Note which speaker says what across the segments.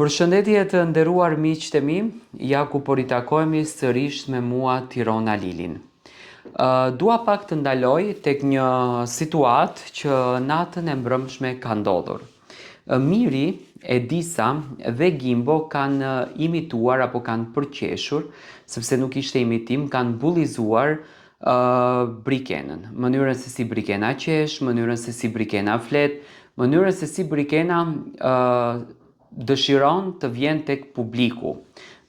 Speaker 1: Përshëndetje të nderuar miqtë e mi, ja ku po ritakohemi sërish me mua Tiron Alilin. Dua pak të ndaloj tek një situatë që natën e mbrëmshme ka ndodhur. Miri, Edisa dhe Gimbo kanë imituar apo kanë përqeshur, sepse nuk ishte imitim, kanë bullizuar Brikenën. Mënyrën se si Brikena qesh, mënyrën se si Brikena flet, mënyrën se si Brikena dëshiron të vjen tek publiku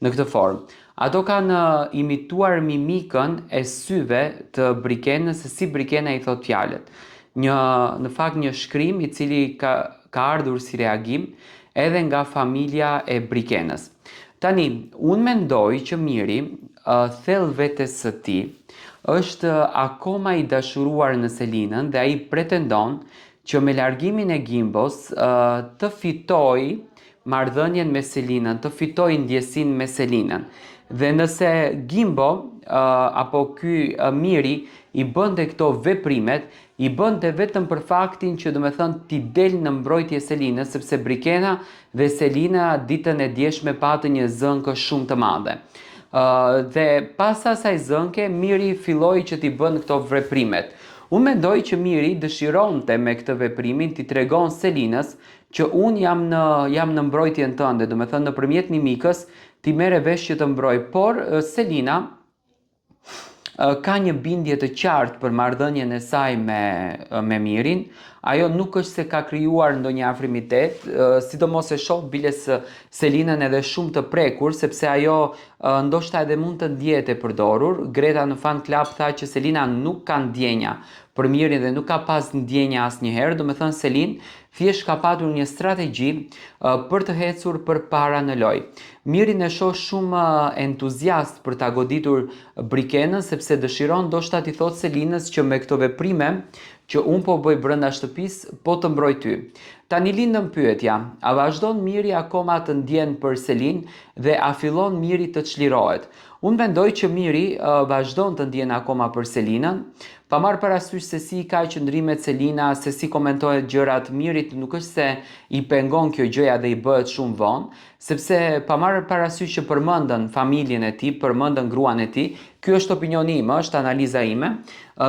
Speaker 1: në këtë formë. Ato kanë imituar mimikën e syve të Brikenës se si Brikena i thotë fjalët. Një në fakt një shkrim i cili ka ka ardhur si reagim edhe nga familja e Brikenës. Tani, unë mendoj që Miri, thellë vetes së tij, është akoma i dashuruar në Selinën dhe ai pretendon që me largimin e Gimbos të fitojë marrëdhënien me Selinën, të fitojë ndjesinë me Selinën. Dhe nëse Gimbo apo ky Miri i bënte këto veprimet, i bënte vetëm për faktin që domethënë t'i del në mbrojtje Selinës, sepse Brikena dhe Selina ditën e djeshme patën një zënkë shumë të madhe. Dhe pas asaj zënke, Miri filloi që t'i bën këto veprimet. Unë mendoj që Miri dëshironte me këtë veprimin t'i tregon Selinës që unë jam në jam në mbrojtjen tënde, domethënë nëpërmjet mimikës ti merre vesh që të mbroj, por Selina ka një bindje të qartë për marrëdhënien e saj me me Mirin. Ajo nuk është se ka krijuar ndonjë afrimitet, sidomos e shoh biles Selinën edhe shumë të prekur, sepse ajo ndoshta edhe mund të ndjehet e përdorur. Greta në Fan Club tha që Selina nuk ka ndjenja për Mirin dhe nuk ka pas ndjenja asnjëherë, domethënë Selin thjesht ka patur një strategji për të ecur përpara në lojë. Mirin e shoh shumë entuziast për ta goditur Brikenën sepse dëshiron ndoshta t'i thotë Selinës që me këto veprime që unë po bëj brenda shtëpisë po të mbroj ty. Tani lindën pyetja, a vazhdon Miri akoma të ndjen për Selinë dhe a fillon Miri të çlirohet? Unë mendoj që Miri vazhdon të ndjen akoma për Selinën, pa marrë parasysh se si i ka qëndrimet Selina, se si komentohet gjërat, Mirit nuk është se i pengon kjo gjëja dhe i bëhet shumë vonë, sepse pa marrë parasysh që përmendën familjen e tij, përmendën gruan e tij, ky është opinioni im, është analiza ime,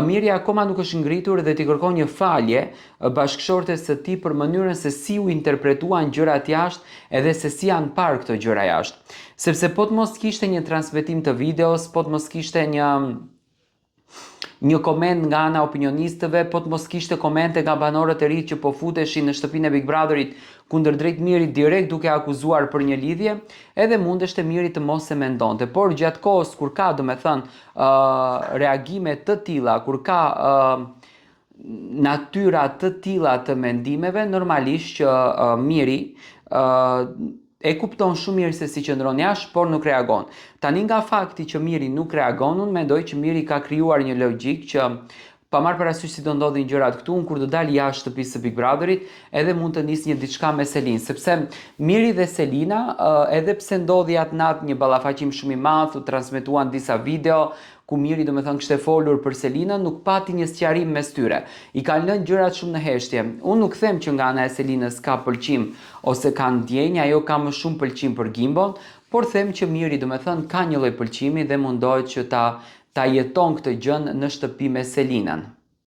Speaker 1: Miri akoma nuk është ngritur dhe t'i kërkon një falje bashkëshortes së tij për mënyrën se si u interpretuan gjërat jashtë edhe se si janë parë këto gjëra jashtë. Sepse po të mos kishte një transmetim të videos, po të mos kishte një një koment nga ana e opinionistëve, po të mos kishte komente nga banorët e ri që po futeshin në shtëpinë e Big Brotherit kundërdrejt Mirit direkt duke akuzuar për një lidhje, edhe mundeshte Miri të mos e mendonte. Por gjatë kohës kur ka, domethënë, uh, reagime të tilla, kur ka uh, natyra të tilla të mendimeve, normalisht që uh, Miri uh, e kupton shumë mirë se si qëndron jashtë, por nuk reagon. Tani nga fakti që Miri nuk reagon, unë mendoj që Miri ka krijuar një logjikë që pa marrë parasysh si do ndodhin gjërat këtu, unë kur do dal jashtë shtëpisë së Big Brotherit, edhe mund të nis një diçka me Selinë, sepse Miri dhe Selina, edhe pse ndodhi atë natë një ballafaqim shumë i madh, u transmetuan disa video, ku Miri domethënë kishte folur për Selinën, nuk pati një sqarim mes tyre. I kanë lënë gjërat shumë në heshtje. Unë nuk them që nga ana e Selinës ka pëlqim ose ka ndjenjë, ajo ka më shumë pëlqim për Gimbon, por them që Miri domethënë ka një lloj pëlqimi dhe mundohet që ta ta jeton këtë gjënë në shtëpi me Selinën.